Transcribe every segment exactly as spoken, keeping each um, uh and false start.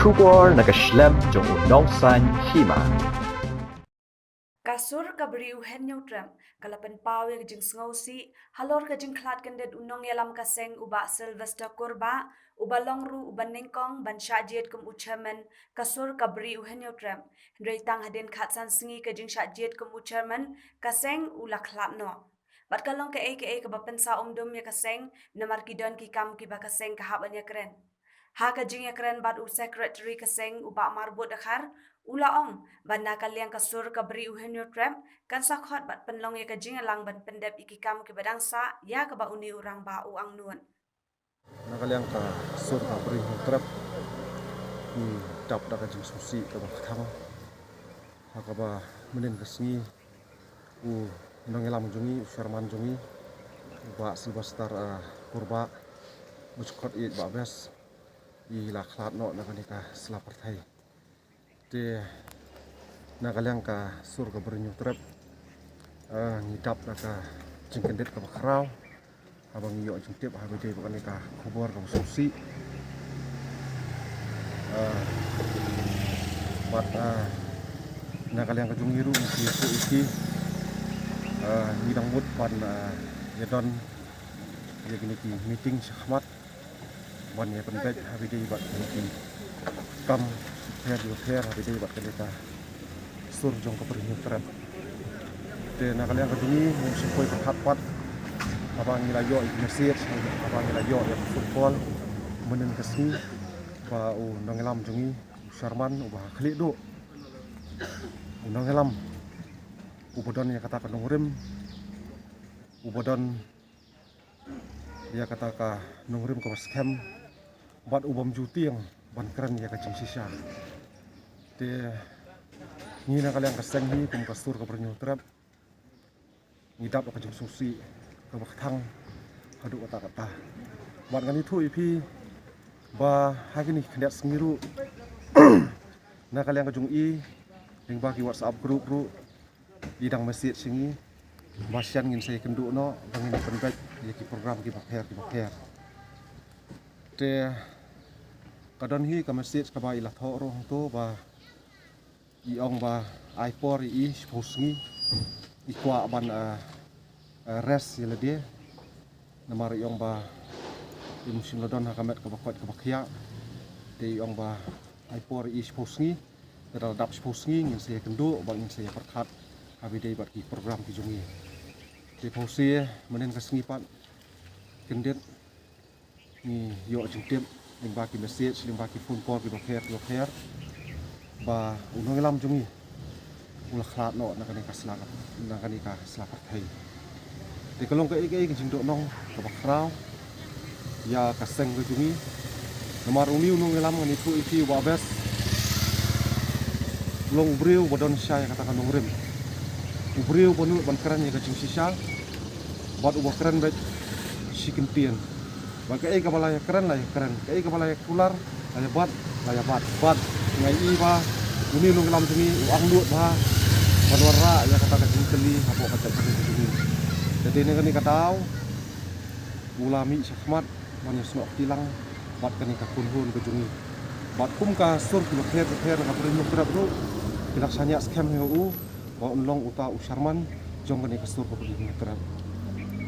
Khubor na ka shlem jong u nongsan hima. Ka sur ka bri u Henyo Trep ka la pynpaw ïa ka jingsngewsih halor ka jingkhlad kyndit u nongïalam ka seng u Bah Sylvester Kurbah, uba long ruh uba nyngkong ban shah jied kum u chairman ka sur ka bri u Henyo Trep. Hynrei tang hadien khatsan sngi ka jingshah jied kum u chairman ka seng u la khlad noh. Bad ka long kaei kaei kaba pynsah umdum ïa ka seng, namar ki don ki kam kiba ka seng ka hap ban ïakren. Ha ka jingïakren bad u secretary ka seng u Bah Marbud Dkhar, u la ong ba na ka liang ka sur ka bri u Henyo Trep kan sa khot bad pynlong ïa ka jingïalang ban pyndep ïa ki kam kiba dang sah ïa kaba une u rangbah u angnud. Na ka liang ka sur ka bri u Henyo Trep, ngi dap da ka jingsngewsih kaba kthang ha kaba mynhynnin ka sngi u nongïalam jong ngi, u chairman jong ngi, u Bah Sylvester, ah, Kurbah, u dkhot ïeit Bah Best, i la khlad noh na kane ka sla pyrthei. Te na ka liang ka sur ka bri u Henyo Trep, ah, ngi dap da ka jingkyndit kaba khraw haba ngi ïoh jingtip ha ba ïadei bad kane ka khubor kaba sngewsih. Ah, bad, ah, na ka liang ka jong ngi ruh ngi ïathuh ïa ki, ah, ngi dang mut ban, ah, ïadon ïa kine ki meeting shakhmat ban ïa pynbeit ha ba ïadei bad kine ki kam pher pher ha ba ïadei bad kane ka sur jong ka bri u Henyo Trep. Te na ka liang ka jong ngi, ngi sngewpoi pyrkhat pat haba ngi la ïoh ïa ka message, haba ngi la ïoh ïa ka phone call mynhynnin ka sngi ba u nongïalam jong ngi, u chairman uba khlieh duh, u nongïalam uba don ïa kata ka nongrim, uba don ïa kata ka nongrim kaba skhem bad u bym ju tieng ban kren ïa ka jingshisha. Te ngi na ka liang ka seng hi kum ka sur ka bri u Henyo Trep, ngi dap ka jingsngewsih kaba kthang haduh katta katta. Bad ngan ïathuh ïa phi ba ha kine ki khyndiat sngi ruh na ka liang ka jong i, lyngba ki WhatsApp group ruh, i dang message sha ngi ba shen ngin sa ïakynduh noh ba ngin pynbeit ïa ki program kiba pher kiba pher. Te ka don hi ka message kaba i la thoh ruh hangto ba i ong ba ai por ïa i shiphew sngi, i kwah ban, ah, ah, rest ïa lade. Namar i ong ba im shym la don ha ka met kaba koit kaba khiah. Te i ong ba ai por ïa i shiphew sngi, lada la dap shiphew sngi ngin sa ïakynduh bad ngin sa ïapyrkhat ha ba ïadei bad ki program ki jong ngi. Te phewse mynhynnin ka sngi pat kyndit ngi ïoh jingtip lyngba ki message, lyngba ki phone call kiba pher kiba pher ba u nongïalam jong ngi u la khlad noh na kane ka sla, na kane ka sla pyrthei. Te ka long kaei kaei ka jingduhnong kaba khraw ïa ka seng ka jong ngi. Namar une u nongïalam, ngan ïathuh ïa phi, u Bah Best, u long u briew uba don shisha ïa kata ka nongrim. U briew uba nud ban kren ïa ka jingshisha bad uba kren beit shi kyntien. Ba kaei kaba la ïakren, la ïakren. Kaei kaba la ïakular, la ïabat, la ïabat. Bad nga ïohi ba une u nongïalam jong ngi u angnud bha ban wanrah ïa kata ka jingkylli hapoh ka jaitbynriew ka jong ngi. Te dei na kane ka daw u la mih shakhmat ban ïasnoh kti lang bad kane ka kynhun ka jong ngi. Bad kum ka sur kiba pher kiba pher na ka bri u Hynñiewtrep ruh ki la shaniah skhem ïa u ba un long uta u chairman jong kane ka sur ka bri u Hynñiewtrep.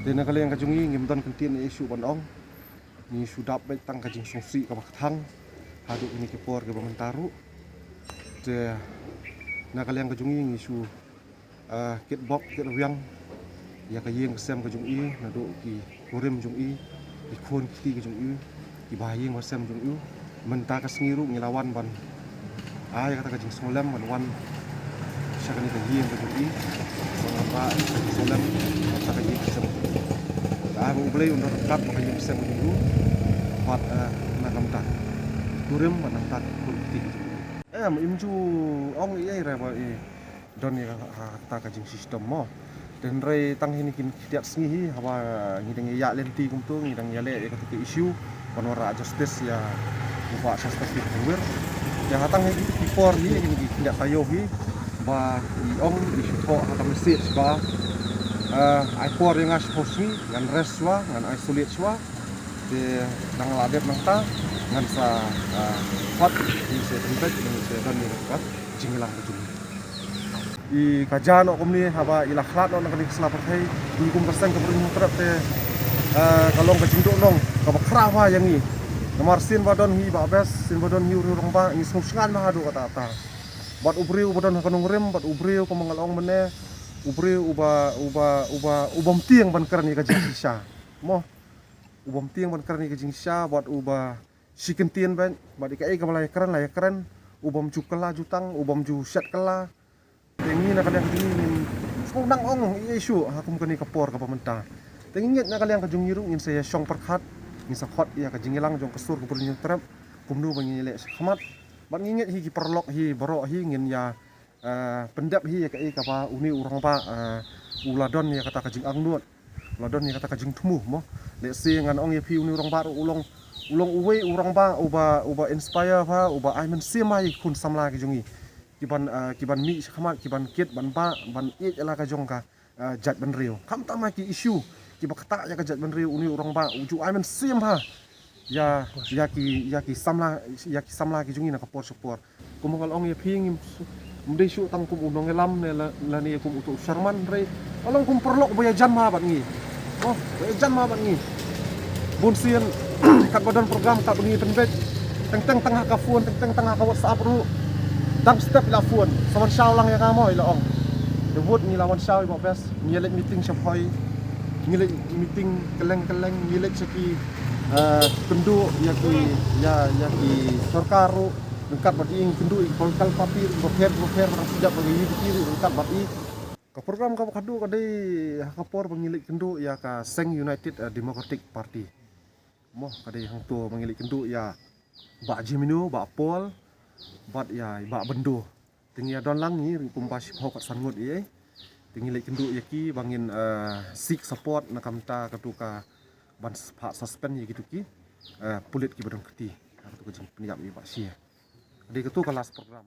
Te na ka liang ka jong ngi ngim don kyntien ei ei shuh ban ong. Ngi shu dap beit tang ka jingsngewsih kaba kthang haduh kine ki por kiba mynta ruh. Te na ka liang ka jong ngi ngi shu, ah, kitbok kitrwiang ïa ka ïing ka sem ka jong i, naduh ki kurim jong i, ki khun ki kti ki jong i, ki ba ïing ba sem jong i. Mynta ka sngi ruh ngi la wan ban ai kata ka jingsngewlem ban wan sha kane ka ïing ka jong i, ban wanrah ka jingsngewlem sha ka ïing ka sem. Ka ai ba U Blei un don ryngkat bad ka ïing ka sem ka jong i bad, eh, na ka bynta ki kurim bad na ka bynta ki khun ki kti ki jong i. Em, im ju ong ei ei re ba i don ïa ka, ha, kata ka jingshitom mo. Te hynrei tang ha kine ki khyndiat sngi hi haba ngi dang ïa ïaid lynti kumto, ngi dang ïaleh ïa kata ka issue ban wanrah justice ïa u Bah Shasta Singh Thanwir. Ïa ha tang ha kine ki por hi, kine ki khyndiat taïew hi ba i ong, i shu thoh ha ka message ba, eh, ai por ïa nga shiphew sngi, ngan rest shuwa, ngan isolate shuwa. Te nang la dep nangta ngan sa, ah, khot ïa i sha pynbeit ïa i sha don ïa ka jingïalang ka jong i. I ka ja noh kumne haba i la khlad noh na kane ka sla pyrthei, i kum ka seng ka Bri Hynñiewtrep te, ah, ka long ka jingduhnong kaba khraw bha ïa ngi. Namar sien ba don hi Bah Best, sien ba don hi u rangbah, ngi sngewsngew bha haduh katta katta. Bad u briew uba don ha ka nongrim, bad u briew kumba nga la ong mynne, u briew uba, uba, uba, uba ym tieng ban kren ïa ka jingshisha. Mo, uba ym tieng ban kren ïa ka jingshisha, bad uba shi kyntien bad, bad ïa kaei kaba la ïakren, la ïakren, uba ym ju kylla jutang, uba ym ju shet kylla. Te ngi na ka liang ka jong ngi ngin sngewdang ong ïa i shuh ha kum kane ka por kaba mynta. Te ngi ngeit na ka liang ka jong ngi ruh ngin sa ïa shong pyrkhat, ngin sa khot ïa ka jingïalang jong ka sur ka Bri Hynñiewtrep, kumno ba ngin ïaleh shakhmat. Bad ngi ngeit hi ki paralok hi baroh hi ngin ïa, eh, pyndep hi ïa kaei kaba une u rangbah, eh, u la don ïa kata ka jingangnud, u la don ïa kata ka jingthmu mo. Lehse ngan ong ïa phi une u rangbah ruh u long, u long uwei u rangbah uba, uba inspire bha, uba ai mynsiem bha ïa ki khun samla ki jong ngi. Ki ban, eh, ki ban mih shakhmat, ki ban kit, ban bah, ban ïeit ïa la ka jong ka, eh, jaitbynriew. Khamtam ha ki issue kiba ktah ïa ka jaitbynriew, une u rangbah u ju ai mynsiem bha ïa, ïa ki, ïa ki samla, ïa ki samla ki jong ngi na ka por sha por. Kum nga la ong ïa phi, ngim dei shuh tang kum u nongïalam ne la, lane kum uto u sherman, hynrei nga long kum paralok ba ïajan bha bad ngi. Oh, ba ïajan bha bad ngi. Bun sien katba don program katba ngi pynbeit, teng teng tang ha ka phone, teng teng tang ha ka WhatsApp ruh. Dang step i la phone, sa wan shaw lang ïa nga mo, i la ong. Te bud ngi la wan shaw i Bah Best, ngi leit meeting sha Bhoi. Ngi leit meeting kylleng kylleng, ngi leit sha ki, eh, kynduh ïa ki, ïa, ïa ki sorkar ruh. Ryngkat bad i ngi kynduh ïa ki political party ruh bapher bapher, ba dang sdang ba ngi ïa ki ruh ryngkat bad i. Ka program kaba khadduh ka dei ha ka por ba ngi leit kynduh ïa ka seng United, eh, Democratic Party. Mo, ka dei hangto ba ngi leit kynduh ïa Bah Jemino, Bah Paul, bad ïa Bah Bendo. Te ngi ïa don lang ngi kum ba shiphew kat san ngut ïa. Te ngi leit kynduh ïa ki ba ngin, eh, seek support na ka bynta katu ka ban s-, phah suspend ïa kitu ki, eh, pulit kiba don kti. Katu ka jingpynïap ïa Bah Shie. Ka dei katu ka last program.